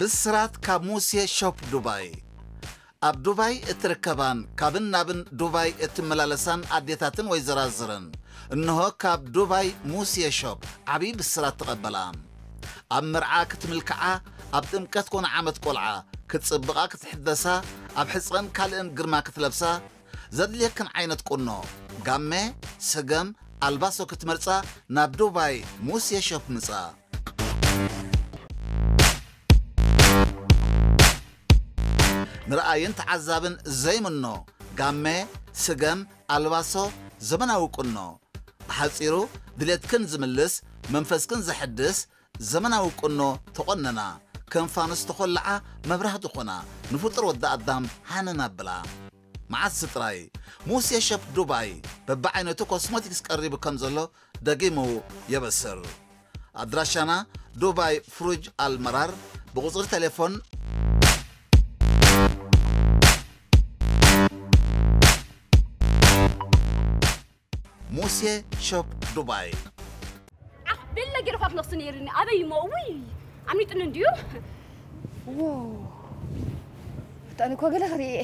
ብስራት ካብ ሙሴ ሾፕ ዱባይ። ኣብ ዱባይ እትርከባን ካብን ናብን ዱባይ እትመላለሳን ኣዴታትን ወይዘራዝርን፣ እንሆ ካብ ዱባይ ሙሴ ሾፕ ዓብዪ ብስራት ተቐበላ። ኣብ መርዓ ክትምልክዓ፣ ኣብ ጥምቀት ኮነ ዓመት ቆልዓ ክትጽብቓ ክትሕደሳ፣ ኣብ ሕጽረን ካልእን ግርማ ክትለብሳ፣ ዘድልየክን ዓይነት ቁኖ፣ ጋመ፣ ስገም፣ ኣልባሶ ክትመርጻ ናብ ዱባይ ሙሴ ሾፕ ምጻ። ንረኣይን ተዓዛብን ዘይምኖ ጋመ፣ ስገም፣ ኣልባሶ፣ ዘመናዊ ቁኖ። ብሓጺሩ ድሌትክን ዝምልስ፣ መንፈስክን ዘሐድስ ዘመናዊ ቁኖ ተቖነና። ከም ፋኑስ ተኾልዓ መብራህቲ ኾና፣ ንፍጡር ወዲ ኣዳም ሃነን ኣብላ። መዓስ ጥራይ ሙሴ ሸፕ ዱባይ በብዓይነቱ ኮስሞቲክስ ቀሪቡ ከም ዘሎ ደጊሙ የበስር። ኣድራሻና ዱባይ ፍሩጅ ኣልመራር፣ ብቁጽሪ ቴሌፎን ሙሴ ሾፕ ዱባይ። ዓኽ ቤላ ገይርኳ ክነኽሱ ነይርኒ ኣበይ እሞ ውይ ኣምሊጥኒ እንድዩ። ዎ ብጣዕሚ እኮ ገለ ክርኢ እየ።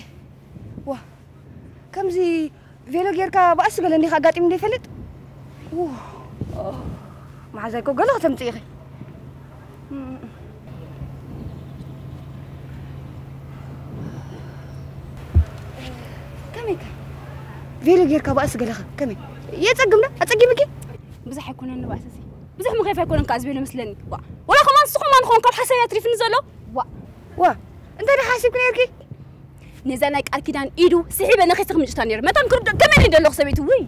ዋ ከምዚ ቬሎ ጌርካ ባእሲ ገለ እንዲኻ ኣጋጢሙ ዶ ይፈልጥ? ዎ መሓዛይ እኮ ገለ ከተምፅእ ኢኺ። ከመይ ከ ቬሎ ጌርካ ባእሲ ገለኸ ከመይ የፀግም ዶ ኣፀጊምኪ? ብዙሕ ኣይኮነን ንባእሲ እዚ ብዙሕ ምኽየፍ ኣይኮነን ከዓ ዝቤሎ መስለኒ ዋ ወላ ከማን ንስኹም ማን ኾን ካብ ሓሳብ ኣትሪፍኒ ዘሎ ዋ ዋ እንታይ ዶ ሓሲብኪ ነርኪ? ነዛ ናይ ቃል ኪዳን ኢዱ ስሒበ ነኺ ስኽምጭታ ነይሩ መታን ክርድኦ ከመይ ደለኹ ሰበይቲ ውይ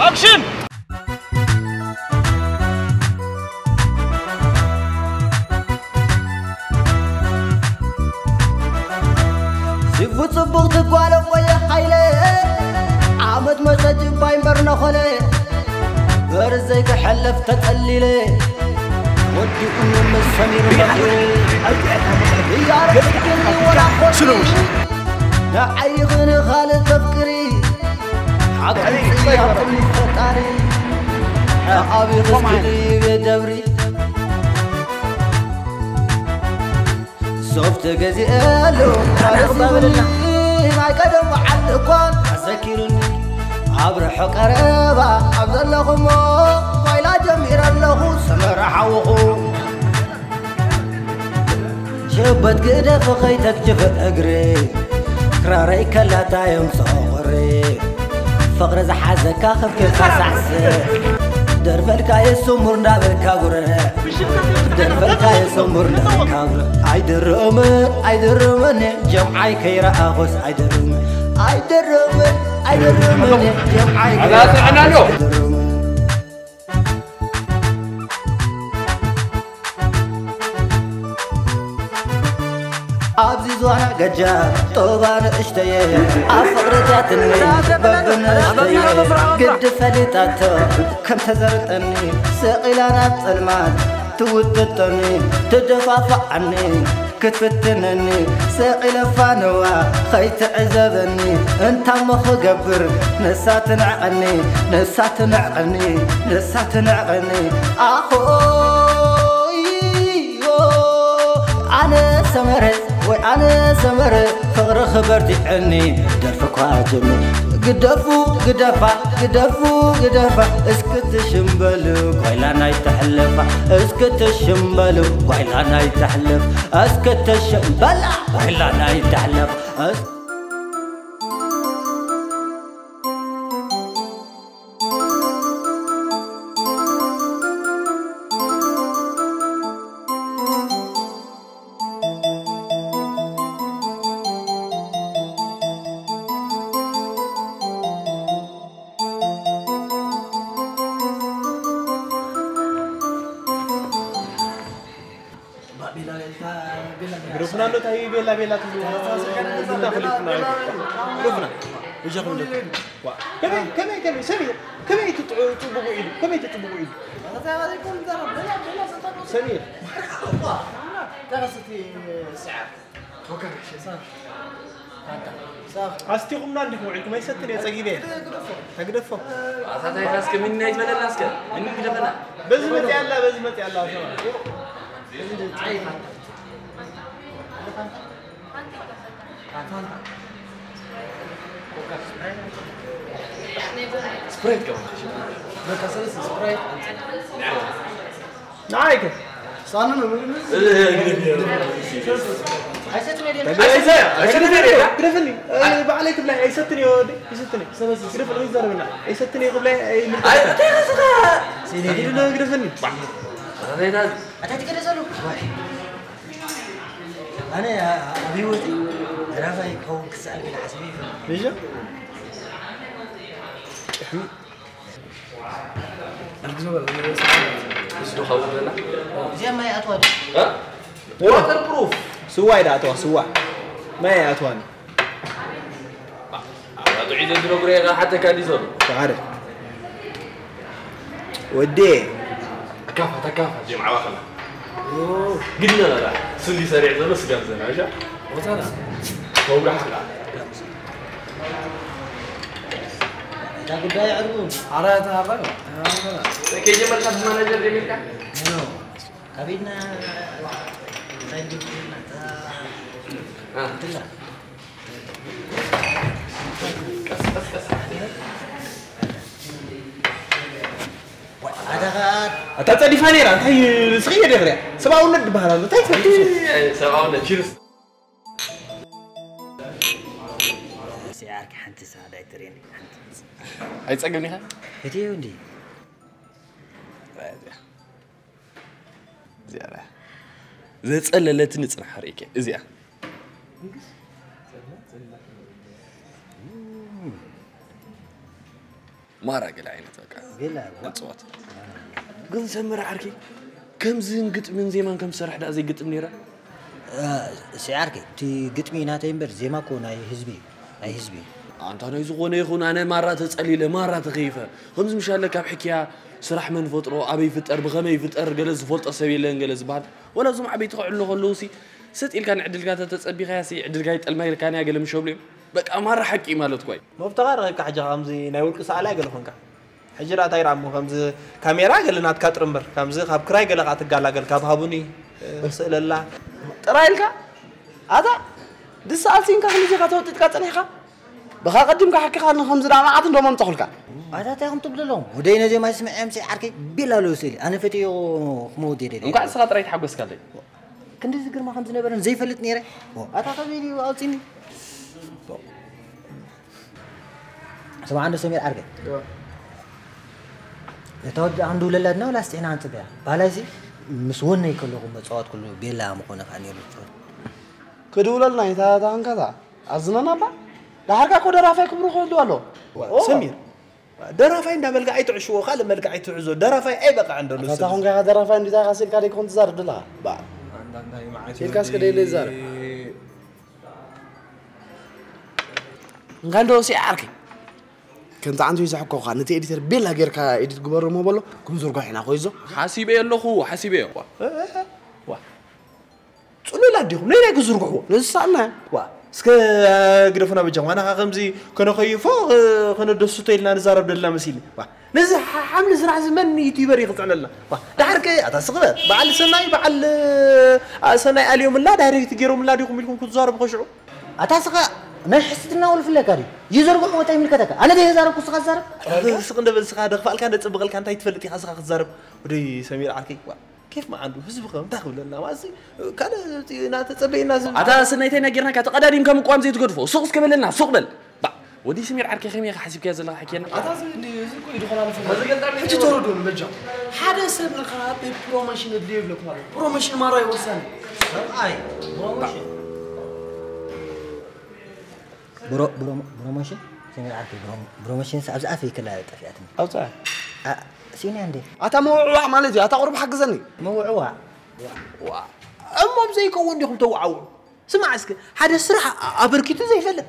ኣክሽን! ሲፉ ጽቡቕ ትጓለ ቆየ ሓይለ ዓመት መጸ ጅባይ እምበር ነኾነ በር ዘይክሐለፍ ተጸሊለ ወዲኡኒ ምስ ሰሚር መኽዩ እያረግኒ ወላ ኾኒ ንዓይኽን ኻልእ ተፍቅሪ ሓቂ ጽያቕኒ ፈጣሪ ንኣብይኽስ ክድይብ የደብሪ ሶፍት ገዚአሉ ረሲቡኒ ናይ ቀደም በዓል እኳን ኣዘኪሩኒ ኣብ ርሑቕ ቀረባ ኣብ ዘለኹሞ ጓይላ ጀሚረ ኣለኹ ሰመረ ሓውኹ ሸበት ግደፍ ኸይተግጅፍ እግሪ ክራረይ ከላታዮም ሰቑሪ ፍቕሪ ዝሓዘካ ከብክብካ ሳዕስዕ ደርፈልካ የስሙር እንዳበልካ ጉረ ደርፈልካ የስሙር እንዳበልካ ጉረ ኣይድርምን ኣይድርምን ጀምዓይ ከይረኣኹስ ኣይድርምን ኣይድርምን ኣይድርምን ጀምዓይ ከይረኣኹስ ኣይድርምን ኣብዚ ዞና ገጃ ጦባ ንእሽተየ ኣብ ፍቕሪ እትያትኒ በብንእሽተየ ግዲ ፈሊጣቶ ከም ተዘርጠኒ ስቕ ኢላ ናብ ጸልማት ትውጥጠኒ ትደፋፍዓኒ ክትፍትነኒ ሰቒለ ፋነዋ ኸይትዕዘበኒ እንታሞ ኽገብር ንሳ ትንዕቐኒ ንሳ ትንዕቐኒ ንሳ ትንዕቐኒ ኣኾዮ ኣነ ሰመረ ወይ ኣነ ሰመረ ፍቕሪ ኽበርቲዐኒ ደርፊ እኳ ጀምር ግደፉ ግደፋ ግደፉ ግደፋ እስክትሽምበሉ ጓይላ ናይ ተሕለፋ እስክትሽምበሉ ጓይላ ናይ ተሕለፍ እስክትሽምበላ ጓይላ ናይ ተሕለፍ እስ- ግደፉና ኣሎ እንታይ ቤላ ቤላ ትብሉ እንዳፈለጥኩና ግደፉና እጃኹም ዶ ዋ ከመይ ከመይ ከመይ ሰሚር ከመይ ትጥብቁ ኢሉ ከመይ ትጥብቁ ኢሉ ሰሚር ኣስቲኹምና እንዲኹም ውዒልኩም ኣይሰትን እየ ጸጊበ እየ ተግደፎ ኣሳታይ እስከ ምን ናይ ትበለና እስከ ምን ግደፈና በዚ መጽእ ኣላ በዚ መጽእ ኣላ ስፕራይት ከማን ተሽማ በቃ ሰለስ ስፕራይት ንዓይከ ግደፍኒ ባዕለይ ክብላይ ኣይሰትን እዮ ግደፍኒ ይዘረብና ኣይሰትን እዮ ክብላይ ግደፍኒ ግደፍኒ ኣታ ትገደሰሉ ኣነ ኣብ ህይወተይ ደራፋይ ክኸውን ክስኣል ግን ሓሲበ ይፈልጥ እሺ እዚዶ ካብኡ ገና እዚኣ ማይ ኣትዋ ዋተር ፕሩፍ ስዋ ኢዳ ኣተዋ ስዋ ማይ ኣትዋኒ ኣባጥዑ ዘድሮ ጉረ ኢኻ ሓተካ እንዲ ዘሎ ሰዓረ ወዴ ተካፋ ተካፋ ጀምዓ ባኸላ ግድነ በላ ስንዲ ሰሪዕ ዘሎ ስጋብ ዘና እሻ ወታና መውዳሕካ እታ ጉዳይ ዕርቡ ኣረ ተሃባ ከይጀመርካ ማናጀር ጀሚርካ ካበድና እንታይ እንድብልና ድላ ኣታ ጸዲፋ ነይራ እንታይ ስኽየ ደኽርያ ሰብኣውነት ዝበሃል ኣሎ እንታይ ትፈልጥ ሰብኣውነት ቺርስ ሲዓርኪ ሓንቲ ሰዓት ኣይትርእየኒ ሓንቲ ኣይጸገም ኢኻ እትዩ እንዲ እዚኣ ዘጸለለትኒ ጽንሓ ርእይከ እዚኣ ማራ ገለ ዓይነት በቃ ገለ እፅዋት ግን ሰመረ ዓርኪ ከምዝን ግጥምን ዜማን ከም ዝሰርሕ ዳ ዘይግጥም ነይረ ሲዓርኪ እቲ ግጥሚ ናተይ እምበር ዜማ እኮ ናይ ህዝቢ እዩ ናይ ህዝቢ እዩ ኣንታ ናይ ዝኾነ ይኹን ኣነ ማራ ተጸሊለ ማራ ተኸይፈ ከምዚ ምሻለ ካብ ሕክያ ስራሕ መን ፈጥሮ ኣበይ ይፍጠር ብኸመይ ይፍጠር ገለ ዝፈልጦ ሰብ የለን ገለ ዝበሃል ወላ እዞም ዓበይቲ ክዕሉ ከለዉ ሲ ሰጥ ኢልካ ንዕድልካ ተተጸቢኻያ ሲ ዕድልካ ይጠልማ ኢልካንያ ገለ ምሸብሉ እዮም በቃ ማራ ሓቂ ማለት ኳይ መፍተኻ ረኺብካ ሕጂ ከምዚ ናይ ውልቂ ሰኣላይ ገለ ኾንካ ሕጂ ዳኣ እንታይ ዳኣ እሞ ከምዚ ካሜራ ገለ ናትካ ጥርምር ከምዚ ካብ ክራይ ገለ ከዓ ትጋላገል ካብ ሃቡኒ ስእለላ ጥራይ ኢልካ ኣታ ድስኣል ሲንካ ክንዲዚኻ ተወጢጥካ ጸኒሕካ ብኻ ቀዲምካ ሓኪኻ ንከምዚ ዳኣ መዓት እንዶ መምጸኹልካ ኣታ እንታይ ከም ትብለሎም ወደይ ነዚኦም ኣይስምዐዮም ሲ ዓርከይ ቢል ኣለዉ ስእሊ ኣነ ፈትዮ ክመውት የደሊ እንኳዕ ንስኻ ጥራይ ተሓጎስካለይ ክንድዚ ግርማ ከም ዝነበረን ዘይፈልጥ ነይረ ኣታ ከመይ ድዩ ኣውፂኒ ስማዕ እንዶ ሰሚር ዓርከይ እታ ወዲ ኣንዱ ውለላ ድና ወላ ስጢሕና ክንፅበያ ባህላይሲ ምስ ወነይ ከለኹ መፃወት ኩሉ ቤላ ምኾነ ከዓ ነይሩ ክድውለልና ይታታ ክንከታ ኣዝነና ባ ዳሓርካ ኮ ደራፋይ ክብሩ ክህሉ ኣሎ ሰሚር ደራፋይ እንዳበልካ ኣይትዕሽዎ ካልእ መልክዕ ኣይትሕዞ ደራፋይ ኣይበቃዕን ዶ ንሱ ኣታ ኮንካ ኢኻ ደራፋይ እንዲታ ኢኻ ሲልካ ደይ ኮን ትዛረብ ደለኻ ባ ኢልካስ ከደይ ለይ ዛረብ እንካ እንደው ሲ ዓርከይ ከምቲ ዓንቱ እዩ ዘሕኮኻ፣ ነቲ ኤዲተር ቤላ ጌርካ ኤዲት ግበሮ እሞ በሎ፣ ክንዝርግሖ ኢና ኮይዞ። ሓሲበዮ ኣለኹ፣ ሓሲበዮ። ዋ፣ ዋ። ጽሉላት ዲኹም? ነይናይ ክዝርግሕዎ? ንሳና። ዋ፣ እስከ ግደፉና በጃኹም። ኣና ኸዓ ከምዚ ከነኸይፎ፣ ኸነደስቶ ኢልና ንዛረብ ደልና መሲልኒ። ዋ፣ ነዚ ሓ-፣ ሓምሊ ስራሕ እዚ መን ዩቱበር እዩ ክጽዕነልና? ዋ፣ ደሓር ከ ኣታ ስኽበ፣ በዓል ሰናይ፣ በዓል፣ አ፣ ሰናይ ኣልዮምላ፣ ዳይሬክት ገይሮምላ ዲኹም ኢልኩም ክትዛረቡ ኸሽዑ? ኣታ ስኻ ናይ ሕስድና ወልፍለካ ድዩ? ይዘርግሕዎ እንታይ ይምልከተካ? ኣነ ደይ ዘዛረብኩ ስኻ ትዛረብ? ስቕ እንደ በል ስኻ፣ ደኽፋልካ፣ እንደ ጽብቐልካ እንታይ ትፈልጥ ኢኻ ስኻ ክትዛረብ? ወደይ ሰሚር ዓርከይ፣ ዋ፣ ኬፍ መዓንዱ፣ ህዝቢ ኸ እንታይ ክብለና? ማለት ካልእ እናተጸበየና ዝብል ኣታ ሰናይ እንታይ ጌርናካ? ተቐዳዲምካ ምቋም ዘይትገድፎ። ሱቕ እስከ በለልና፣ ሱቕ በል። ባ፣ ወዲ ሰሚር ዓርከይ ከመይ ኢኻ ሓሲብካዮ ዘለኻ ሓኪየና? ኣታ እዚ እንዲ-፣ እዚ እኮ እዩ ዝኾን ኣለፈ። ሕጂ ተረድኡኒ በጃ። ሓደ ሰብ ንኻ ብፕሮሞሽን ኣድልዮ ይብለኩም ኣሎ። ፕሮሞሽን ማራ ይወሳኒ። ሰብኣይ፣ ፕሮሞሽን። ብሮ-፣ ብሮ-፣ ብሮሞሽን? ሰሚር ዓርከይ፣ ብሮ-፣ ብሮሞሽንስ ኣብዚ ኣፈይ ክላ ጠፊኣትኒ። ኣውፅኣ። ኣ፣ ሲኒ እንዴ? ኣታ ምውዕዋዕ ማለት እዩ። ኣታ ቁሩብ ሓግዘኒ። ምውዕዋዕ? ዋ፣ እሞ ብዘይከውን ዲኹም ተወዓውዑ? ስማዕ እስከ፣ ሓደ ስራሕ ኣ-፣ ኣበርኪቱ ዘይፈልጥ፣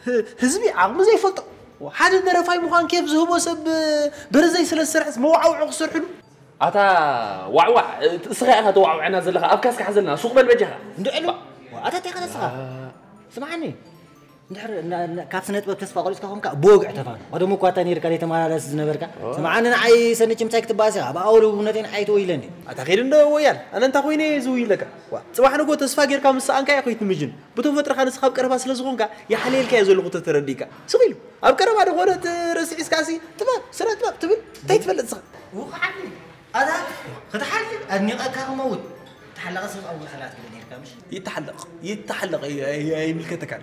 ህ-፣ ህዝቢ ዓቕሙ ዘይፈልጦ፣ ሓደ ደረፋይ ምዃን ኬፍ ዝህቦ ሰብ በርዘይ ስለ ዝሰርሕስ መወዓውዒ ክሰርሕሉ? ኣታ ዋዕዋዕ፣ እስኻ ኢኻ ተዋዕውዐና ዘለኻ፣ ኣብ ካስካ ሓዘልና፣ ሱቕ በል በጃኻ። እንድዕሉ? ዋ፣ ኣታ እንታይ ኢኻ ንስኻ? ስምዓኒ፣ እንድሕር ና-፣ ና-፣ ካብ ስነ ጥበብ ተስፋ ቆሪጽካ ኾንካ፣ ብወግዒ ተፋን። ቀደሙ እኳ እንታይ ነይርካ፣ ዘይተመላለስ ዝነበርካ? ስምዓኒ፣ ንዓይ ሰንች ምሳይ ክትበኣስ ኢኻ፣ ኣብ ኣውርውነተይ ንዓይ ትወይለኒ። ኣታ ኸይድ እንዶ ወያል፣ ኣነ እንታይ ኮይነ እየ ዝውይለካ? ዋ፣ ጽባሕ ንጎ ተስፋ ጌርካ ምስ ሰኣንካ እየ ከይትምጅን። ብተፈጥሮኻ ንስኻ ኣብ ቀረባ ስለ ዝኾንካ፣ ይሓልየልካ እየ ዘለኹ ተተረዲእካ። ስቕ ኢሉ። ኣብ ቀረባ ዝኾነ ትረስዒስካሲ፣ ጥበብ፣ ስነ ጥበብ ትብል፣ እንታይ ትፈልጥ ንስኻ? ውቕዓኒ። ኣታ ክትሓልል ኣድኒቐካ ክመውት። ተሓለቐ ሰብ ኣብ ውሕላት ትብል ነርካ፣ ምሽ? ይተሓለቕ፣ ይተሓለቕ፣ ኣይ-፣ ኣይ-፣ ኣይምልከተካን።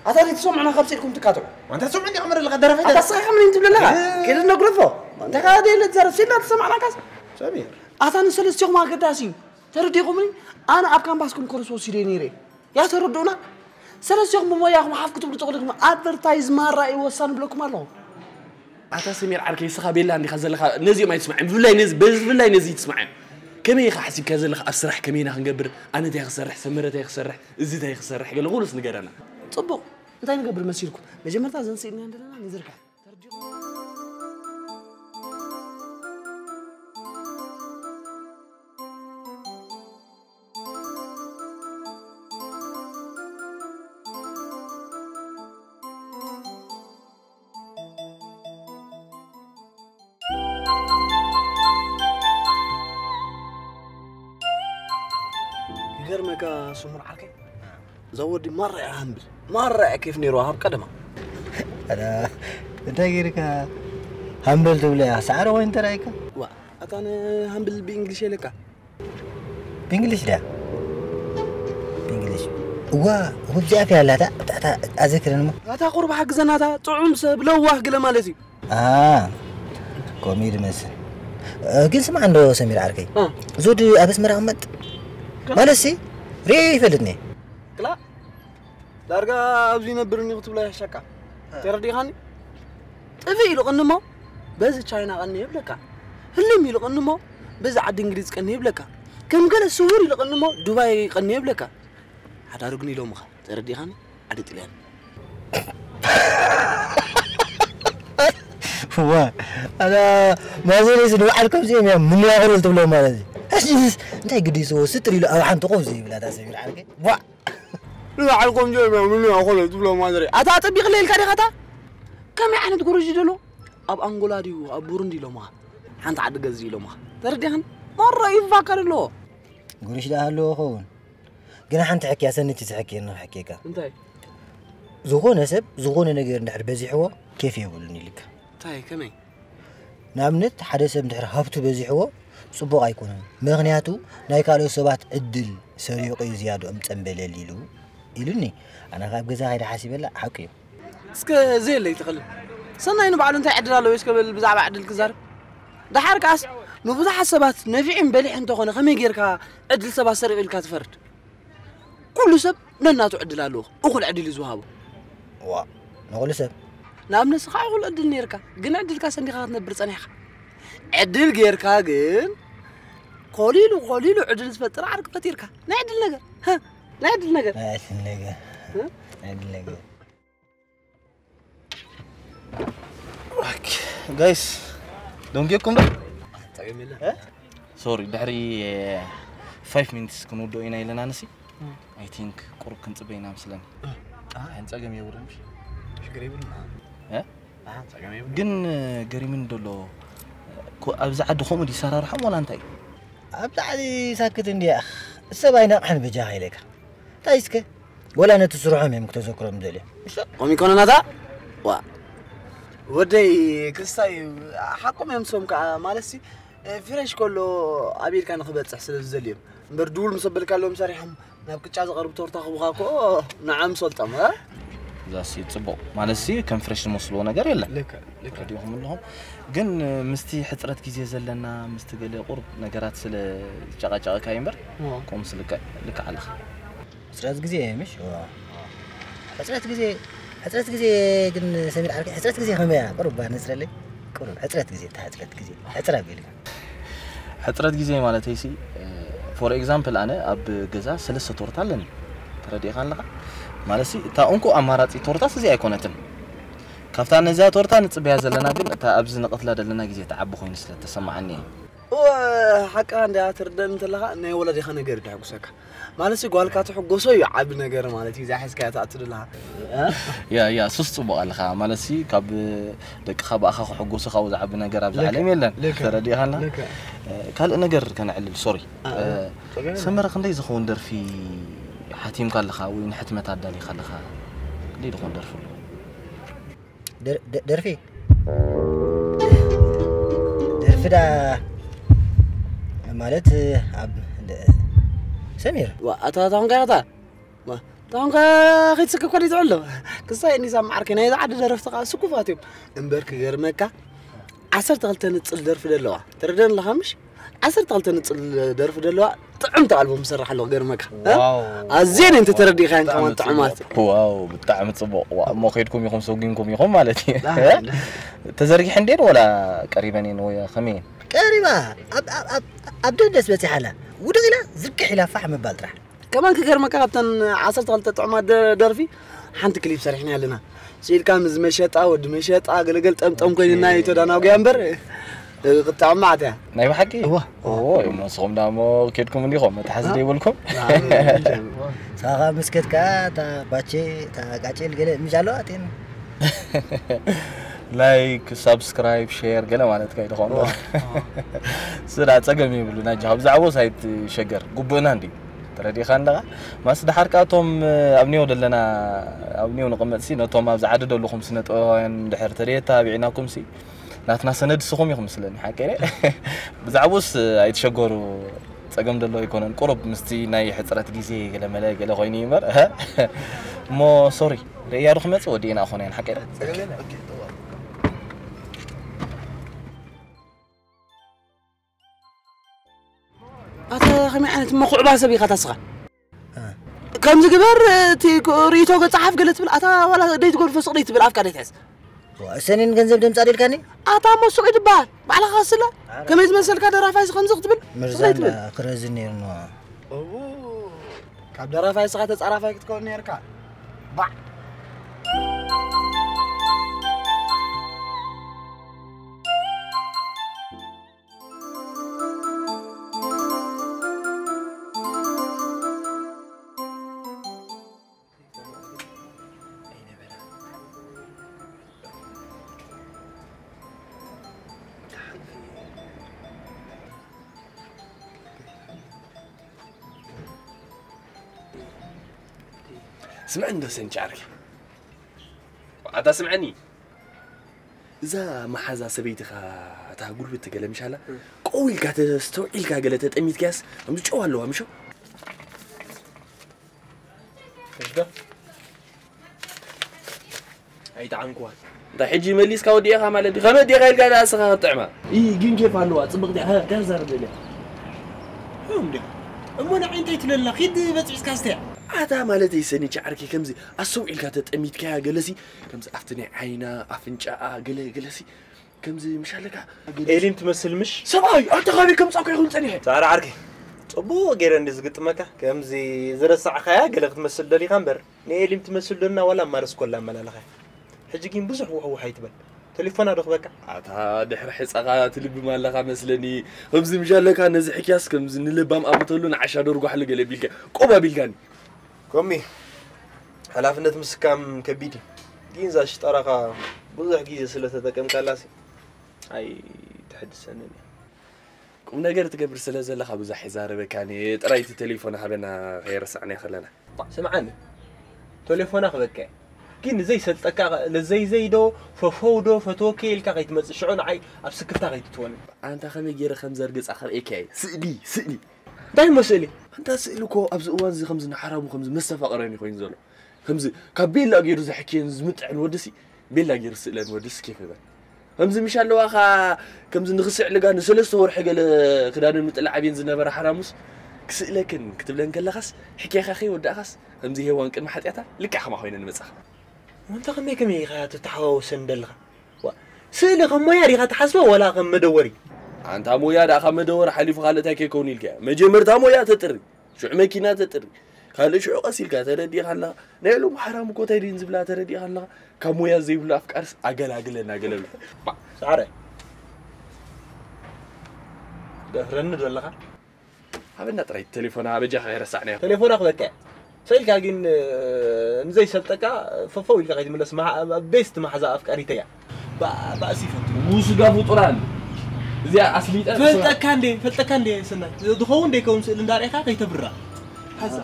ኣታ ዘይትሰምዑና ካብ ስኢልኩም ትቃትዑ። ኣንታ ትሰምዑ እንዲኹም ኣለኻ፣ ደረፈ ኣታ ደረፈ። ስኻ ምን ትብለና? እ። ከይደ ነግረፎ። እንታይ ካደ ኢለ ትዛረብ? ሲልና ተሰማዕናካስ? ሰሚር። ኣታ ንሰለስቲኹም ኣገዳሲ እዩ። ተረዲኹምኒ? ኣነ ኣብ ካምፓስኩም ኮርስ ወሲደ ነይረ። ያ ተረድኡና? ሰለስቲኹም ብሞያኹም ሓፍ ክትብሉ ትኽእሉ ኢኹም። ኣድቨርታይዝ ማራ እዩ ወሳኒ ብለኩም ኣለኹ። ኣታ ሰሚር ዓርከይ፣ ስኻ ቤላ እንዲኻ ዘለኻ፣ ነዚኦም ኣይትስማዕም። ብፍላይ ነዚ፣ ብፍላይ ነዚ ይትስማዕም። ከመይ ኢኻ ሓሲብካ ዘለኻ ኣብ ስራሕ ከመይ ኢና ክንገብር? ኣነ እንታይ ክሰርሕ፣ ሰመረ እንታይ ክሰርሕ፣ እዚ እንታይ ክሰርሕ፣ ገለ ኩሉስ ንገረና። ጽቡቕ። እንታይ ንገብር መሲልኩም? መጀመርታ እዘን ስኢልና እንደለና ንዝርግሐን። ይገርመካ ስሙር ዓርከይ፣ እዛ ወዲ ማራ እያ ሃምብል፣ ማራ እያ ኬፍ ነይርዋ ካብ ቀደማ። ኣዳ፣ እንታይ ጌርካ ሃምብል ትብለያ? ሳዕሪ ኮይኑ ተራእይካ? ዋ፣ ኣታ ንሃምብል ብእንግሊሽ የለካ? ብእንግሊሽ ድያ? ብእንግሊሽ። እዋ፣ እዋ፣ ብዚኣ ፊያ ኣላታ፣ እታ፣ እታ፣ ኣዘክረን እሞ። ኣታ ቁሩብ ሓግዘና፣ እታ ጥዑም ሰብ ለዋህ ገለ ማለት እዩ። ኣ፣ ከምኡ እዩ ዝመስል። እ፣ ግን ስማዕ እንዶ ሰሚር ዓርከይ። እ። ዙድ ኣብ ኣስመራ ይቕመጥ? ከ- ማለትሲ፣ ርኤ ይፈልጥኒ። ክላ፣ ዳርጋ ኣብዚ ይነብር እኒ ክትብሎ ይሕሸካ። እ። ተረዲኻኒ? ጥፍእ ኢሉ ቅኒ እሞ፣ በዚ ቻይና ቀኒ ይብለካ። ህልም ኢሉ ቅኒ እሞ፣ በዚ ዓዲ እንግሊዝ ቀኒ ይብለካ። ከም ገለ ስውር ኢሉ ቅኒ እሞ፣ ዱባይ ቀኒ ይብለካ። ሓዳሩ ግን ኢሎምኻ። ተረዲኻኒ? ዓዲ ጥልያን። ዋ፣ ኣታ ማዘረይ ንባዕል ከምዚኦም እዮም፣ ምን ያኽሉ ትብሎ ማለት እዩ። ሕጂስ እንታይ ግዲስዎ? ስጥር ኢሉ ኣብ ሓንቲ ኮፍ ዘይብላ እታ ሰሚር ዓርከይ። ዋ። ንባዕል ከምዚኦም እዮም፣ ምን ያኽሉ ትብሎ ማዘረይ። ኣታ ኣጸቢቕለይ ኢልካ ዲኻ ኣታ? ከመይ ዓይነት ጉርሽ ደሎ? ኣብ ኣንጎላ ድዩ፣ ኣብ ቡሩንዲ ኢሎምኻ? ሓንቲ ዓዲ ገዝ ኢሎምኻ። ተረዲኻኒ? ማራ ይፋከር ኣለዎ። ጉርሽ ደኣ ኣለዎ ኸውን። ግን ሓንቲ ሕክያ ሰነይቲ ዝሕክየኒ ክሕክየካ። እንታይ? ዝኾነ ሰብ ዝኾነ ነገር እንድሕር በዚሕዎ ኬፍ የብሉን ኢልካ። እንታይ? ከመይ? ንኣብነት ሓደ ሰብ እንድሕር ሃብቱ በዚሕዎ ጽቡቕ ኣይኮነን። ምኽንያቱ ናይ ካልኦት ሰባት ዕድል ሰሪቑ እዩ ዝያድኦም ጸምበለል ኢሉ ኢሉኒ። ኣነ ካብ ገዛ ከይደ ሓሲበላ ሓቂ እዩ። እስከ ዘየለይ ትኽእል። ሰናይ ንባዕሉ እንታይ ዕድል ኣለዎ እስከ በል ብዛዕባ ዕድል ክዛረብ። ደሓር ከኣስ ንብዙሓት ሰባት ነፊዕን በሊሕ እንተኾነ ከመይ ጌርካ ዕድል ሰባት ሰሪቑ ኢልካ ትፈርድ? ኩሉ ሰብ ነናቱ ዕድል ኣለዎ። እኹል ዕድል እዩ ዝወሃቦ። ዋ፣ ንኹሉ ሰብ? ንኣብነት ንስኻ እኹል ዕድል ነይርካ፣ ግን ዕድልካ ሰንዲኻ ክትነብር ጸኒሕካ። ዕድል ጌርካ ግን ኮሊሉ ኮሊሉ ዕድል ዝፈጥር ዓርኪ ፈጢርካ። ናይ ዕድል ነገር። ሃ፣ ናይ ዕድል ነገር። ናይ ዕድል ነገር። እ? ናይ ዕድል ነገር። ጋይስ፣ ደንጊየኩም ዶ? ጸገም የለን። እ? ሶሪ፣ ድሕሪ ፋይቭ ሚኒትስ ክንውድኦ ኢና ኢለና ንሲ። I think ቁሩብ ክንጽበ ኢና መስለኒ። ኣይ፣ ጸገም የብሉን፣ ምሽ? ሽግር የብሉን። እ? ኣይ፣ ጸገም የብሉን። ግን ገሪምን ደሎ፣ ኮ-፣ ኣብዚ ዓዲ ከምኡ ድዩ ሰራርሖም ወላ እንታይ? ኣብዚ ዓዲ ሳክት እንድያ። ሰብ ኣይነቕሕን በጃኻ ኢለካ። እንታይ እስከ? ወላ ነቲ ስርሖም እዮም ክተዘክሮም ደልዮም። እሺ? ከምኡ ይኮነናታ? ዋ። ወደይ ክስታይ ሓቆም እዮም፣ ሶም ከዓ ማለትሲ፣ እ፣ ፍሬሽ ከሎ ኣብ ኢድካ ንክበፅሕ ስለ ዝደልዮም። እምበር ድውል ምስ ኣበልካሎም ሰሪሖም ናብ ቅጫ ዝቐርብ ቶርታ ክቡኻ እኮ ንዓም ሰልጦም፣ እ? እዛሲ ጽቡቕ። ማለትሲ ከም ፍሬሽ ዝመስልዎ ነገር የለን። ልክዕ፣ ልክዕ። ረዲኹም ኣለኹም። ግን ምስቲ ሕጽረት ግዜ ዘለና፣ ምስቲ ገለ ቁሩብ ነገራት ስለ ዝጨቃጨቀካ እዩ እምበር፣ እዎ። ከምኡ ስልክዕ፣ ልክዕ ኣለኻ። ሕጽረት ግዜ ምሽ? እዎ። ሕጽረት ግዜ፣ ሕጽረት ግዜ ግን ሰሚር ዓርከይ፣ ሕጽረት ግዜ ከመይ እያ? ቁሩብ ነጽረለይ። ቁሩብ ሕጽረት ግዜ፣ እታ ሕጽረት ግዜ። ሕጽር ኣቢልካ። ሕጽረት ግዜ ማለተይሲ፣ እ፣ ፎር ኤግዛምፕል ኣነ ኣብ ገዛ ሰለስተ ቶርታ ኣለኒ። ተረዲእካ ኣለኻ? ማለትሲ፣ እታ እንኮ ኣማራጺ ቶርታስ እዚኣ ኣይኮነትን። ካብታ ነዛ ቶርታ ንጽበያ ዘለና ግን፣ እታ ኣብዚ ንቐትላ ዘለና ግዜ ትዓቢ ኮይኑ ስለ እተሰማዓኒ እየ። እወ፣ ሓቅኻ እንድያ ትርደእኒ እንተለኻ፣ ናይ ወላዲኻ ነገር እዩ ደሕጉሰካ። ማለትሲ፣ ጓልካ ትሕጎሶ እዩ ዓቢ ነገር ማለት እዩ፣ እዛ ሒዝካያ ትኣቱ ዘለኻ። እ? ያ፣ ያ፣ ሱስ ጽቡቕ ኣለኻ። ማለትሲ፣ ካብ ደቅኻ ብኣኻ ክሕጎሱ ካብኡ ዝዓቢ ነገር ኣብዛ ልክዕ፣ ዓለም የለን። ልክዕ፣ ተረዲእኻና? ልክዕ። እ፣ ካልእ ነገር ከነዕልል፣ ሶሪ። እ፣ እ፣ እ፣ ጸገም የለን። ሰመረ፣ ክንደይ ዝኸውን ደርፊ ሓቲምካ ኣለኻ ወይ ንሕትመት ኣዳሊኻ ኣለኻ? ክንደይ ዝኸውን ደርፊ ኣሎ? ደር-፣ ደ-፣ ደርፊ? ደርፊ ዳ ማለት ኣብ ደ-፣ ሰሚር። ዋ፣ ኣታ፣ ኣታ ኾንካ ኢኻ እታ? ዋ፣ ኣታ ኾንካ ከይትስከ እኮ ደይ ትዕሎ። ክሳይ እኒሳ መዓርከይ፣ ናይዛ ዓዲ ደረፍቲ ኸዓ ስኩፋት እዮም። እምበር ክገርመካ፣ ዓሰርተ ክልተ ንጽል ደርፊ ደለዋ። ትርደን ኣለኻ ምሽ? ዓሰርተ ክልተ ንጽል ደርፊ ደለዋ፣ ጥዕምቲ ኣልቦም ዝሰርሕ ኣለኹ፣ ገርመካ። እ? ዋው። ኣዝየን እየን ተተረዲእካየን ብጣዕሚ ከማን ጥዑማት። ጽቡቕ። ዋው፣ ብጣዕሚ ጽቡቕ። ዋ፣ እሞ ከይድኩም ኢኹም፣ ሰጒምኩም ኢኹም ማለት እዩ። ኣይ፣ እ? ተዘርጊሐን ድየን ወላ ቀሪበን እየን ወይ ከመይ እየን? ቀሪባ፣ ኣብ፣ ኣብ፣ ኣብ፣ ኣብ ደንደስ በጺሓ ኣላ። ውድቕ ኢላ፣ ዝርግሕ ኢላ ፋሕ ምባል ጥራሕ። ከማን ክገርመካ፣ ካብተን ዓሰርተ ክልተ ጥዑማት ደ-፣ ደርፊ ሓንቲ ክሊፕ ሰሪሕና ኣለና። ስኢልካ ምስ መሸጣ፣ ወዲ መሸጣ፣ ገለገል ጠምጠም ኮይንና እዩ ተዳናጉያ እምበር፣ እ፣ ክጥዕም መዓት እያ። ናይ ብሓቂ? እዋ። ኦ፣ እዮም ንስኹም ደኣ እሞ ኬድኩም እንዲኹም፣ መትሓዚ እ? ዘይብልኩም? እ፣ ንስኻ ምስ ከድካ፣ እታ ባቼ፣ እታ ቃጭል ገለ ምሽ ኣለዋ፣ እተን። ላይክ፣ ሳብስክራይብ፣ ሼር ገለ ማለትካ እዩ፣ ደኾን ዶ? እዋ። ስዳ ጸገም የብሉን፣ ኣጆኻ። ብዛዕባኡ ኣይትሸገር፣ ግቡእና እንድዩ። ተረዲእካ ኣለኻ? ማስ ደሓር ከኣ እቶም ኣብ ኒዮ ደለና፣ ኣብ ኒዮ ንቕመጥሲ፣ ነቶም ኣብዚ ዓዲ ደለኹም ስነ ጥበባውያን እንድሕር ተደየታቢዕናኩምሲ፣ ናትና ሰነድ ንስኹም ኢኹም መስለኒ፣ ሓቀይ ድየ? ብዛዕባኡስ ኣይትሸገሩ፣ ጸገም ደሎ ኣይኮነን። ቁሩብ ምስቲ ናይ ሕጽረት ግዜ ገለ መለ ገለ ኮይኑ እዩ እምበር፣ እህ። እሞ ሶሪ፣ ርእያ ዶ ክመጽእ ወዲእና ኣኾነ እየን፣ ሓቀይ ድየ? ጸገም የለን። ኣታ ከመይ ዓይነት መኹዕባ ሰብ ኢኻ ታስኻ? እ። ከምዚ ግበር፣ እቲ ክ-፣ ርእይቶ ገ-፣ ጸሓፍ ገለ ትብል፣ ኣታ ዋላ ደይ ትገድፎ ስቕ ደይ ትብል፣ ኣፍካ ደይ ትሕዝ። ዋ፣ እሰንን ገንዘብ ደምጻ ደልካኒ? ኣታ እሞ ስቕ እዩ ትበሃል። ባዕልኻ ስለ፣ ኧረ። ከመይ ዝመሰልካ ደራፋይ እዚ ከምዚ ክትብል፣ ስቕ ደይ ምርዛን ትብል። ክረዝን ነይሩ ነዋ። እዉ፣ ካብ ደራፋይ ስኻ ተጻራፋይ ክትከውን ነይርካ። ባዕ። ስምዐኒ እንዶ ሰንቻ ዓርከይ። ኣታ ስምዐኒ። እዛ መሓዛ ሰበይትኻ እታ ጉልብቲ ገለ ምሻላ፣ እ። ቀው ኢልካ ተስተውዒልካ ገለ ተጠሚትካያስ፣ ከምዚ ጨው ኣለዋ፣ ምሾ? እሺ ዶ? ኣይጠዓምኩዋን። እንታይ ሕጂ መሊስካ ወዲእኻ ማለት ድዩ? ከመይ ዲኻ ኢልካ ደኣ እስኻ ክትጥዕማ? ኢ፣ ግን ኬፍ ኣለዋ፣ ጽብቕቲ እያ። ሃ፣ ጋር ዛረብ ደልያ። እም ድያ። እሞ ንዓይ እንታይ ትብለላ? ኪድ በጽቢጽካ ስተያ። ኣታ ማለተይ ሰኒቻ ዓርከይ ከምዚ ኣስተውዒልካ ተጠሚትካያ ገለሲ፣ ከምዚ ኣብቲ ናይ ዓይና፣ ኣፍንጫኣ፣ ገለ ገለሲ፣ ከምዚ ምሽ ኣለካ። ኤሊም ትመስል ምሽ? ሰብኣይ፣ ኣንተ ካበይ ከምጻእካ ይኹን ጸኒሐ? ጻዕሪ ዓርከይ። ጽቡቕ ገይረ እንዲ ዝግጥመካ፣ ከምዚ ዝረሳዕካያ ገለ ክትመስል ደሊኻ እምበር፣ ንኤሊም ትመስል ዶ እና ዋላ ማረስ ኮላ ኣመላለኻያ። ሕጂ ግን ብዙሕ ውሕውሕ ኣይትበል። እታ ቴሌፎና ዶ ክበካ? ኣታ ድሕሪ ሕጻኻ ትልብም ኣለኻ መስለኒ። ከምዚ ምሽ ኣለካ ነዚ ሕክያስ ከምዚ ንልባም ኣምተሉ ንዓሻ ዶ ርጓሕሉ ገለ ቢልካ ቆብ ኣቢልካኒ። ኮሚ፣ ሓላፍነት ምስካም ከቢድ እዩ። ግን እዛ ሽጣራኻ ብዙሕ ግዜ ስለ ተጠቀምካላሲ ኣይ ትሕድሰንን እያ። ቁም ነገር ትገብር ስለ ዘለኻ ብዙሕ ይዛረበካኒ። ጥራይ እቲ ቴሌፎን ሃበና ከይረሳዕና ከለና። ስምዓኒ፣ ቴሌፎና ክበካ እየ። ግን ዘይሰልጠካ፣ ዘይዘይዶ፣ ፈፈውዶ፣ ፈትወከ ኢልካ ከይትመጽእ ሽዑ ንዓይ ኣብ ስክፍታ ከይትትወኒ። ኣንታ ከመይ ገይረ ከም ዘርግጻ ክርእየካ እየ። ስእሊ፣ ስእሊ። እንታይ እሞ ስእሊ? ኣንታ ስእሊ እኮ ኣብዚ እዋን እዚ ከምዚ ንሓራሙ ከምዚ መስተፋቕረን ኮይኑ ዘሎ። ከምዚ ካብ ቤላ ገይሩ ዘሕክየን ዝምጥዕን ወድሲ፣ ቤላ ገይሩ ስእለን ወድሲ ኬፍ ይበል። ከምዚ ምሽ ኣለዋኻ፣ ከምዚ ንኽስዕ ልጋ ንሰለስተ ወርሒ ገለ ክዳንን ምጥላዕ ኣብየን ዝነበረ ሓራሙስ፣ ክስእለክን ክትብለን ከለኻስ፣ ሕክያኻ ከይወዳእኻስ፣ ከምዚ ሄዋን ቅድሚ ሓጢኣታ ልክዕ ከማ ኮይነን ይመጻኻ። ወንታ ከመይ ከመይ ኢኻ ትተሓዋወሰን ደለኻ? ዋ፣ ስእሊ ከም ሞያ ዲኻ ትሓስቦ ወላ ከም መደወሪ? ኣንታ ሞያ ደኣ ካብ መደወሪ ሓሊፉ ካልእ እንታይ ከይከውን ኢልካ? መጀመርታ ሞያ ተጥሪ፣ ሽዑ መኪና ተጥሪ፣ ካልእ ሽዑ ቀስ ኢልካ ተረዲእካ ኣለኻ። ናይ ሎም ሓራም እኮ እንታይ ድን ዝብላ ተረዲእካ ኣለኻ። ካብ ሞያ ዘይብሉ ኣፍቃርስ ኣገላግለና ገለሉ። ባ፣ ሳዕረ፣ ደፍረኒ ዶ ኣለኻ? ሃበና ጥራይ ቴሌፎና በጃኻ ኣይረሳዕናዮ። ቴሌፎና ክበልካ እየ። ስኢልካ ግን፣ እ፣ ንዘይሰልጠካ ፈፈው ኢልካ ከይትምለስ መሓ-፣ ቤስት መሓዛ ኣፍቃሪተይ እያ። ባ-፣ ባእሲ ይፈቱ። ውሱዳ ፍጡራን። እዚኣ ኣስሊጣ ፈልጠካ እንዴ፣ ፈልጠካ እንዴ ሰናይ። ዝኸውን ደይከውን ስእሊ እንዳርኤካ ከይተብራ። ሓዛ።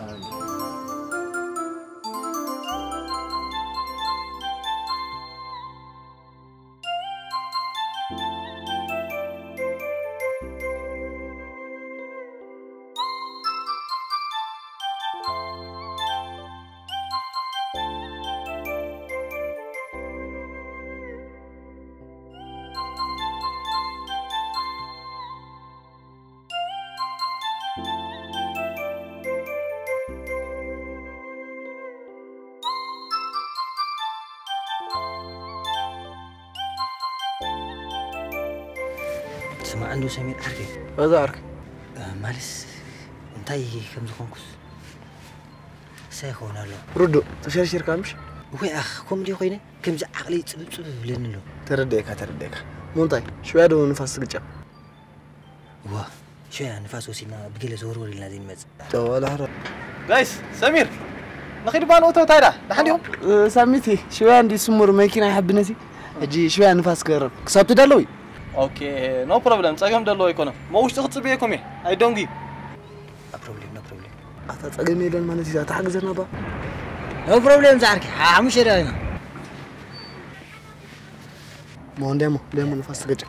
ስማዕ እንዶ ሰሚር ዓርከይ። እዛ ዓርከይ። እ፣ ማለስ እንታይ ከም ዝኾንኩስ እሳ ይኸውን ኣሎ። ርዱእ፣ ተሸርሺርካ ምሽ? ወይ ኣኽ፣ ከምኡ ድዩ ኮይነ? ከምዚ ዓቕለይ ጽብብ ጽብብ ይብለኒ ኣሎ። ተረዲኤካ፣ ተረዲኤካ። ሞንታይ፣ ሽውያ ዶ ንፋስ ትግጨ? ዋ፣ ሽውያ ንፋስ ወሲድና ብገለ ዘወርወር ኢልና ዘይንመጽእ። ተዋላ ሕራ። ጋይስ፣ ሰሚር፣ ንኺድ ባን ኦቶ ታይዳ፣ ደሓን ዲኹም? እ፣ ሳሚቲ፣ ሽውያ እንዲ ስሙር መኪና ይሕብነሲ። ሕጂ ሽውያ ንፋስ ክገርም። ክሳብ ትዳለዊ? ኦኬ፣ ኖ ፕሮብለም፣ ጸገም ደለዎ ኣይኮነን። ሞ ውሽጢ ክጽብየኩም እየ። ኣይ ዶንጊ። ኖ ፕሮብሌም፣ ኖ ፕሮብሌም። ኣታ ጸገም የለን ማለት እዩ፣ ኣታ ሓግዘና ባ። ኖ ፕሮብሌም ዛዕርኪ፣ ሓሙሽ ሸዳ ኢና። ሞ እንዲያሞ፣ እንዲያሞ ንፋስ ትገጭ።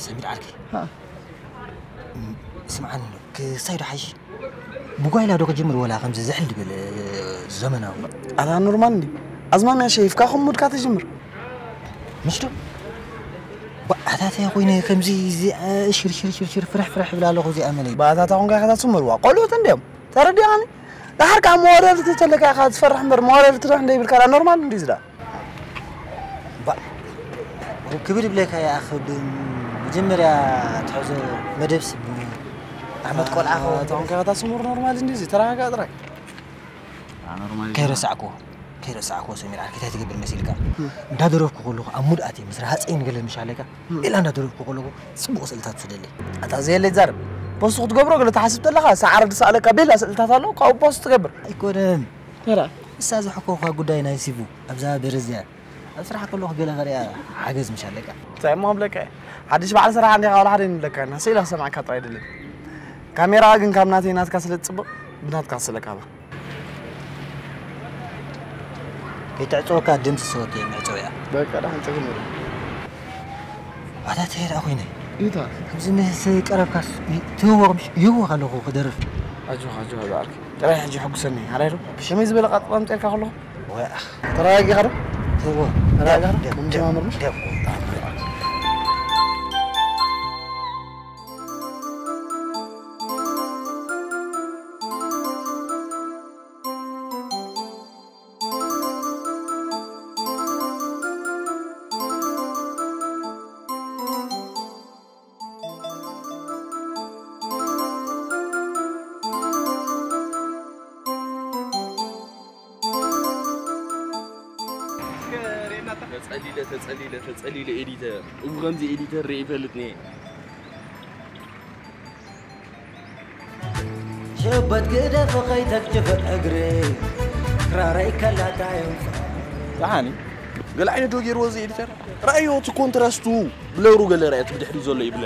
ሰሚር ዓርኪ። ሃ። እም፣ ስምዓኒ፣ ክሳይ ዶ ሓይሽ? ብጓይላ ዶ ክጅምር ወላ ከምዚ ዝሕል ድብል፣ እ፣ ዘመናዊ? ኣታ ኖርማል እንዲ? ኣዝማሚያ ሸይፍካ ከም ሙድካ ትጅምር። ምሽ ዶ? ባ-፣ ኣታተ ኮይነ ከምዚ እዚ፣ እ፣ ሽር፣ ሽር፣ ሽር፣ ሽር፣ ፍርሕ፣ ፍርሕ ይብል ኣለኹ እዚኣ መለይ። ባእታታ ኾንካ ኢኻ ትስምርዋ። ቆልዑት እንድዮም። ተረዲኣኒ? ደሓር ከኣ መዋደልቲ ተለካ ኢኻ ትፈርሕ እምበር፣ መዋደልቲ ዶ እንደ ይብልካ ዳ ኖርማል እንዲ ዝዳ? ባ-፣ ክብር ይብለካ ይኣኽ፣ ብ-፣ መጀመርያ ትሕዞ መደብስ ብ-፣ ኣሕመድ ቆልዓ ኣታ ኸውን። ኾንካ ኢኻ ትስምር ኖርማል እንዲ እዚ ተረጋጋ ጥራይ። ኣኖርማል እዩ። ከይረሳዕኩዎ፣ ከይረሳዕኩዎ ሰሚር ዓርኪ እንታይ ትገብር መሲልካ? እም። እንዳደረፍኩ ከለኹ ኣብ ሙድ ኣትየ ምስ ረሃፀይ ንገለ ምሽ ኣለካ? እም። ኢላ እንዳደረፍኩ ከለኹ ፅቡቕ ስእልታት ትስደለይ። ኣታ ዘየለ ይዛረብ። ፖስት ክትገብሮ ገለ ትሓስብ ተለኻ፣ ሰዓረ ዝሰኣለካ ቤላ ስእልታት ኣሎ፣ ካብኡ ፖስት ትገብር። ኣይኮነን። ተራ። እሳ ዝሐኮኻ ጉዳይ ናይ ሲቡ፣ ኣብዛ ደረጃ እያ። ኣብ ስራሕ ከለኹ ገለ ከርእያ ሓገዝ ምሽ ኣለካ? እንታይ እሞ ኣብለካ እየ? ሓድሽ በዓል ስራሕ እንዲኻ ዋላ ሓደ ይንብለካ፣ እና ስኢላ ክሰምዓካ ጥራይ ኣይደልን። ካሜራ ግን ካብ ናተይ ናትካ ስለ ትጽብቕ፣ ብናትካ ክስለካ ባ። ከይትዕጸወካ ድምፂ ሰወት እየ መዕጸዊ እያ። በቃ፣ ደሓን ጸገም የለን። ኣታ ትሄድ ኣኹይነ። ኢታ? ከምዚ ምስ ቀረብካስ ይ-፣ ትህወቕ ምሽ-፣ ይህወቕ ኣለኹ ክደርፍ። ኣጆኻ፣ ኣጆኻ ዝዓርከይ። ጥራይ ሕጂ ሕጉሰኒ። ሓራይ ዶ? ብሸመይ ዝበለ ቃጥሎ ኣምጺእልካ ከለኹ። ወይ ኣኽ። ተረጋጊኻ ዶ? እዎ። ተረጋጊኻ ዶ? ደም፣ ደም፣ ምንጀማምር ምሽ? ደም። ጸሊለ ተጸሊለ ተጸሊለ ኤዲተር እቡ ከምዚ ኤዲተር ርኢ ይፈልጥ ነየ። ሸበት ግደፍ ኸይተክትፍ እግሪ ክራረይ ከላታ ይንፋ። ደሓኒ። ገለ ዓይነት ዶ ገይርዎ እዚ ኤዲተር? ረኣዮ እቲ ኮንትራስቱ ብለሩ ገለ ረኣዮ እቲ ብድሕሪ ዘሎ ይብለ።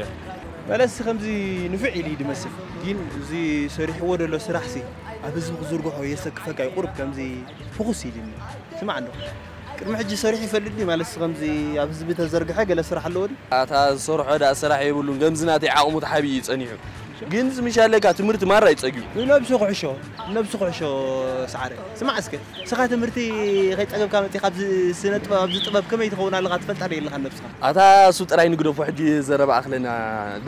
በለስ ከምዚ ንፍዕ ኢሉ እዩ ድመስል። ግን እዚ ሰሪሕዎ ዘሎ ስራሕሲ ኣብ ህዝቢ ክዝርግሖ የሰክፈካ እዩ። ቁሩብ ከምዚ ፍኹስ ኢሉኒ። ስማዕ እንዶ። ቅድሚ ሕጂ ሰሪሑ ይፈልጥ ድዩ? ማለትስ ከምዚ ኣብ ህዝቢ ተዘርግሐ ገለ ስራሕ ኣለዎ ድዩ? ኣታ ዝሰርሖ ደኣ ስራሕ የብሉን። ከምዚ ናተይ ዓቕሙ ተሓቢኡ እዩ ጸኒሑ። ግን እዚ ምሽ ኣለካ ትምህርቲ ማራ እዩ ጸጊቡ። ነብሱ ክሕሾ፣ ነብሱ ክሕሾ ሰዓረ። ስማዕ እስከ፣ ንስኻ ትምህርቲ ከይጸገብካ መጺኻ ኣብዚ ስነ ጥበብ፣ ኣብዚ ጥበብ ከመይ ትኸውን ኣለኻ ትፈልጣ ዶ የለኻን ነብስኻ? ኣታ እሱ ጥራይ ንግደፎ ሕጂ ዘረባ ኣኽለና።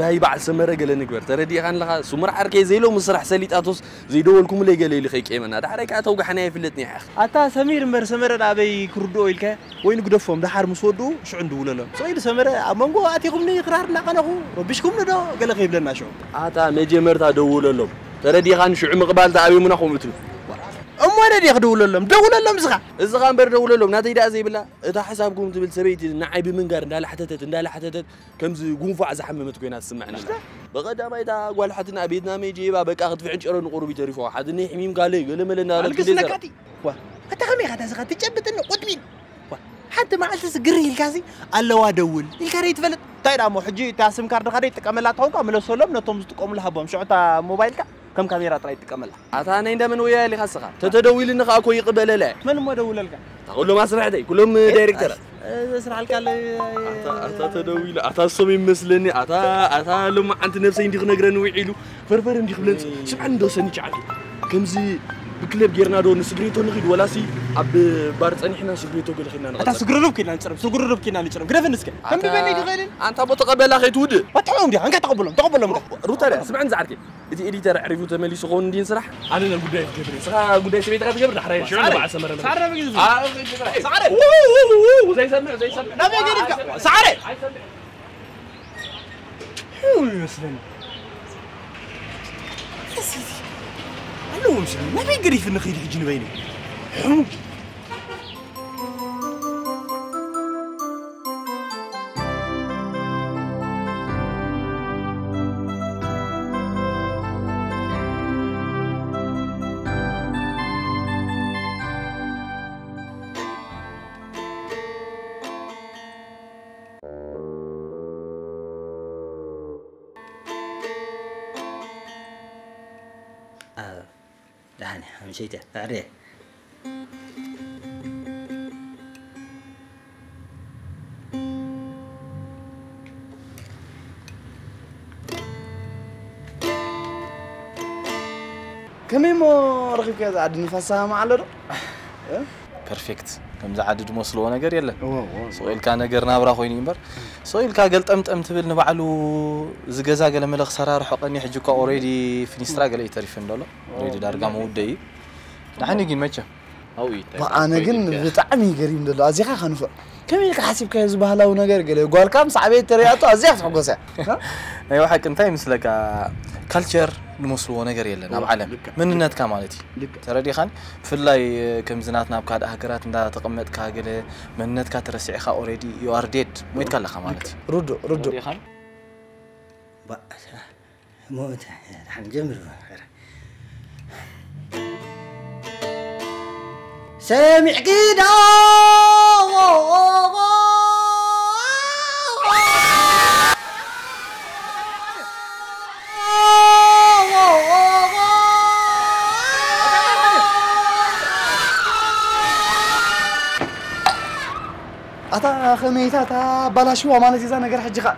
ዳይ በዓል ሰመረ ገለ ንግበር። ተረዲእኻኒ ኣለኻ? እሱ ምርዓርከይ ዘይሎሚ ስራሕ ሰሊጣቶስ ዘይደወልኩምለይ ገለ ኢሉ ከይቀየመና። ዳሕራይ ከኣ ተውጋሕና ይፍለጥኒ ኢኻ። ኣታ ሰሚር እምበር ሰመረ ደኣ ኣበይ ክርድኦ ኢልካ ወይ ንግደፎም ደሓር ምስ ወድኡ ሽዑ ንድውለሎም። ስቕ ኢሉ ሰመረ ኣብ መንጎ ኣቲኹምኒ ክራር እናቐነኹ ረቢሽኩምኒ ዶ ገለ ከይብለና ሽዑ። ኣታ መጀመርታ ደውለሎም። ተረዲኻን ሽዑ ምቕባል ተኣብዮምና ከምኡ ትብል። እሞ ነዴ ክድውለሎም? ደውለሎም እስኻ። እስኻ እምበር ደውለሎም። ናተይ ደኣ ዘይብላ እታ ሕሳብኩም ትብል ሰበይቲ ንዓይ ብምንጋር እንዳላሕተተት እንዳላሕተተት ከምዚ ጉንፋዕ ዝሓመመት ኮይና ትስምዐኒ። በቐዳማይ እታ ጓል ሓትና ቤትና መይጀይባ በቃ ክትፍሕን ጨረኑ ቁሩብ ይተሪፎ። ሓትነይ ሕሚምካለይ ገለ መለ እንዳበለት ኣልክስ ክንደይ ዘረ- ነካቲ። ዋ፣ ኣታ ከመይ ኢኻ እታ ስኻ ትጨብጥኒ ቁጥቢን? ዋ፣ ሓንቲ መዓልትስ ግር ኢልካሲ ኣለዋ ደውል ኢልካ ዶ ይትፈልጥ? እንታይ ደኣ እሞ ሕጂ እታ ስም ካርድኻ ዶ ይጥቀመላ ትኸውን? ምለሰሎም ነቶም ዝጥቀሙሉ ሃቦም። ሽዑ እታ ሞባይልካ ከም ካሜራ ጥራይ ይጥቀመላ። ኣታ ናይ እንዳመን ወያሊ ኢኻ ስኻ? ተተደዊልኒ ከኣ እኮ ይቕበለለ። መን እሞ ደውለልካ? ኣታ ኩሎም ኣስራሕተይ፣ ኩሎም ዳይሬክተራት። እ፣ ስራሕ ኣልካ ኣሎ። ኣታ፣ ኣታ ተደዊሉ፣ ኣታ እሶም ይመስለኒ፣ ኣታ፣ ኣታ ሎማዓንቲ ነብሰይ እንዲህ ክነግረኒ ውዒሉ፣ ፈርፈር እንዲህ ክብለኒ፣ ስምዓኒ እንዶ ሰኒ ጨዓል። ከምዚ ብክለብ ጌርና ዶ ንስግሬቶ ንኺድ፣ ወላሲ ኣብ ባር ጸኒሕና ስግሬቶ ገለ ኺድና ኣታ ንቐጸል? ስግርርብ ኪድና ንጭረም፣ ስግርርብ ኪድና ንጭረም። ግደፍኒ እስከ። ኣታ፣ ከምቢ በኒ ይኽእልን? ኣንታ ቦ ተቐበላ ከይትውድእ። ኣታ፣ እንዲያ፣ ኣንካ ተቐብሎም፣ ተቐብሎም። ሩታ፣ ስምዓኒ ዝዓርከይ። እቲ ኤዲተር ኣዕሪፉ ተመሊሱ ክኸውን እንድዩ ስራሕ? ኣነ ናብ ጉዳይ ክትገብር እየ። ንስኻ ጉዳይ ሰበይትኻ ትገብር፣ ዳሕራይ ሽዑ ሰዓረ! ንበዓል ሰመረ ንበል። ሰዓረ ናበይ ገዲፍካ? ኣ፣ እ፣ እ፣ እ፣ ዘይሰምዕ፣ ዘይሰምዕ። ናበይ ገዲፍካ? ሰዓረ! ኣይሰምዕ። ሕሙም ይመስለኒ። ኣለዎ ምስለኒ። ናበይ ገዲፍኒ ከይዱ ሕጂ ንበይነይ? ሕሙም። ደሓን እየ፣ ኣምሸይተ፣ ጻዕሪ እየ። ከመይ እሞ ረኺብካዮ? ዝዓዲ ንፋስ ሰማዕ ኣሎ ዶ? እ? ፐርፌክት። ከምዚ ዓዲ ድመስልዎ ነገር የለን። እዎ፣ እዎ፣ እዎ። ስቕ ኢልካ ነገር ናብራ ኮይኑ እዩ እምበር፣ ስቕ ኢልካ ገልጠምጠም ትብል ንባዕሉ፣ እዚ ገዛ ገለ መለ ክሰራርሖ ቀኒ፣ ሕጂ እኳ ኦሬዲ ፊኒስትራ ገለ እዩ ተሪፍን ደሎ። ኦሬዲ ዳርጋ መውደኢ እዩ። ደሓን እዩ ግን መቸም። ኣብኡ እዩ እንታይ በ-፣ ኣነ ግን ብጣዕሚ እዩ ገሪም ዘሎ። ኣዚኻ ከንፍዕ። ከመይ ኢልካ ሓሲብካዮ እዚ ባህላዊ ነገር ገለ? ጓልካ ምስ ዓበየት ተሪኣቶ ኣዝያ ክትሕጎስ እያ። ናይ ብሓቂ እንታይ ይመስለካ? ካልቸር ንመስልዎ ነገር የለን ኣብ ዓለም። ልክዕ። መንነትካ ማለት እዩ። ልክዕ። ተረዲኻን? ብፍላይ ከምዚ ናትና ኣብ ካልእ ሃገራት እንዳተቐመጥካ ገለ መንነትካ ተረሲዕካ ኦሬዲ you are dead፣ ሞይትካ ኣለኻ ማለት እዩ። ርዱእ፣ ርዱእ። ተረዲኻን? ባ-፣ ሞት፣ ሓንጀምር። ሰሚዕኪ ዶ? ኣታ ኸመይታ፣ ኣታ ኣባላሽዋ ማለት እዛ ነገር ሕጂ ኸኣ።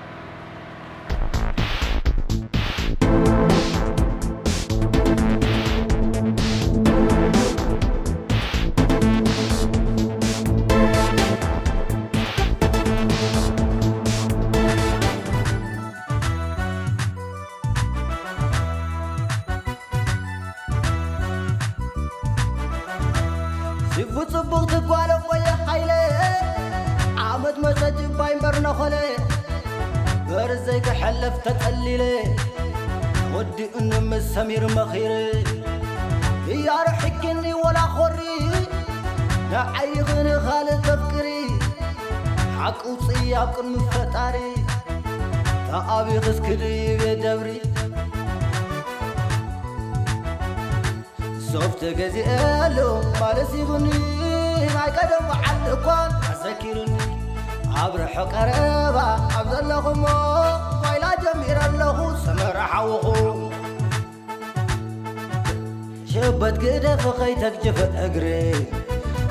ስቡ ጽቡቕ ትጓለ ቆየ ሓይለ፣ ዓመት መጸ ጅባይ እምበር ነኾለ፣ በር ዘይክሐለፍ ተጸሊለ፣ ወዲኡኒ ምስ ሰሚር መኺረ፣ እያ ርሒቅኒ ወላ ኾሪ፣ ንዓይ ይኽን ካልእ ተፍቅሪ፣ ኣቁጽይ ኣብ ቅድሚ ፈጣሪ ተኣቢኽስ ክድይብ ደብሪ ሶፍት ገዚኤሉ ማለት ይቡኒ ናይ ቀደም በዓል እኳን ኣዘኪሩኒ ኣብ ርሑቕ ቀረባ ኣብ ዘለኹሞ ጓይላ ጀሚረ ኣለኹ ሰመረ ሓውኹ ሸበት ግደፍ ኸይተግጅፍ እግሪ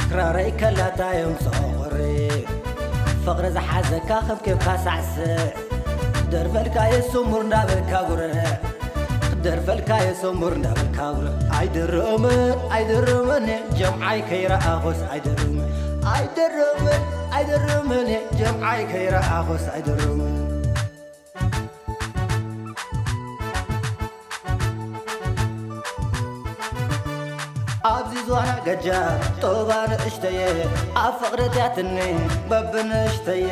ክራረይ ከላታ እዮም ሰቑሪ ፍቕሪ ዝሓዘካ ከም ኬብካ ሳዕስዕ ደርፈልካ የስሙር እንዳበልካ ጉርዕ ደርፈልካ የስሙር እንዳበልካ ጉርዕ ኣይድርምን ኣይድርምን ጀምዓይ ከይረኣኹስ ኣይድርምን ኣይድርምን ኣይድርምን ጀምዓይ ከይረኣኹስ ኣይድርምን ኣብዚ ዝዋና ገጃ ጦባ ንእሽተየ ኣብ ፍቕሪ ትያትኒ በብንእሽተየ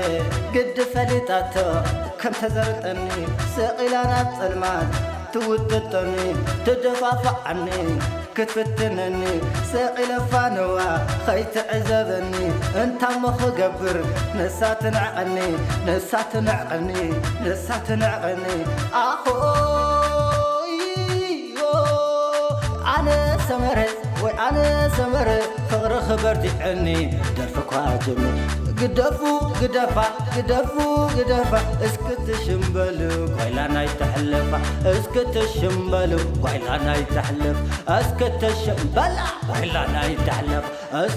ግዲ ፈሊጣቶ ከም ተዘርጠኒ ስቕ ኢላ ናብ ጸልማት ትውጥጠኒ ትደፋፍዓኒ ክትፍትነኒ ስቕ ኢለ ፋነዋ ኸይትዕዘበኒ እንታሞ ኽገብር ንሳ ትንዕቐኒ ንሳ ትንዕቐኒ ንሳ ትንዕቐኒ ኣኾ ኣነ ሰመረ ወይ ኣነ ሰመረ ፍቕሪ ክበርቲዐኒ ደርፊ እኳ ጀምር ግደፉ ግደፋ ግደፉ ግደፋ እስክትሽምበሉ ጓይላ ናይ ተሕልፋ እስክትሽምበሉ ጓይላ ናይ ተሕልፍ እስክትሽምበላ ጓይላ ናይ ተሕልፍ እስ